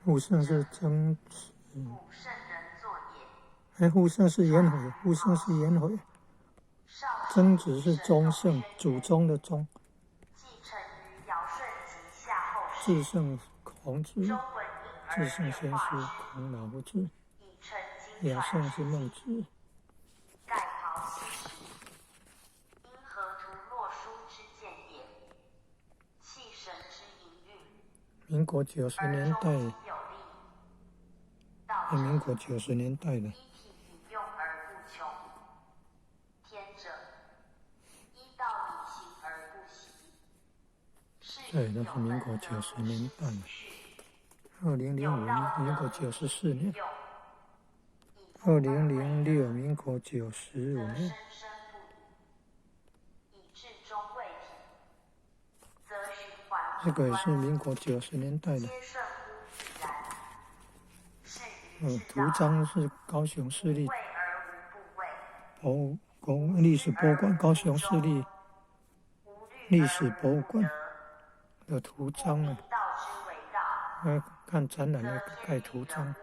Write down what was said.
傅盛是曾子，哎，傅盛是颜回，傅盛是颜回，曾子是宗圣，祖宗的宗。至圣孔子，至圣先师孔老夫子，亚圣是孟子。民国九十年代，民国九十年代的。对，那是民国九十年代，2005民国94年，2006民国95年。这个也是民国九十年代的。图章是高雄市立博物馆历史博物馆，高雄市立历史博物馆的图章啊，看展览的盖图章。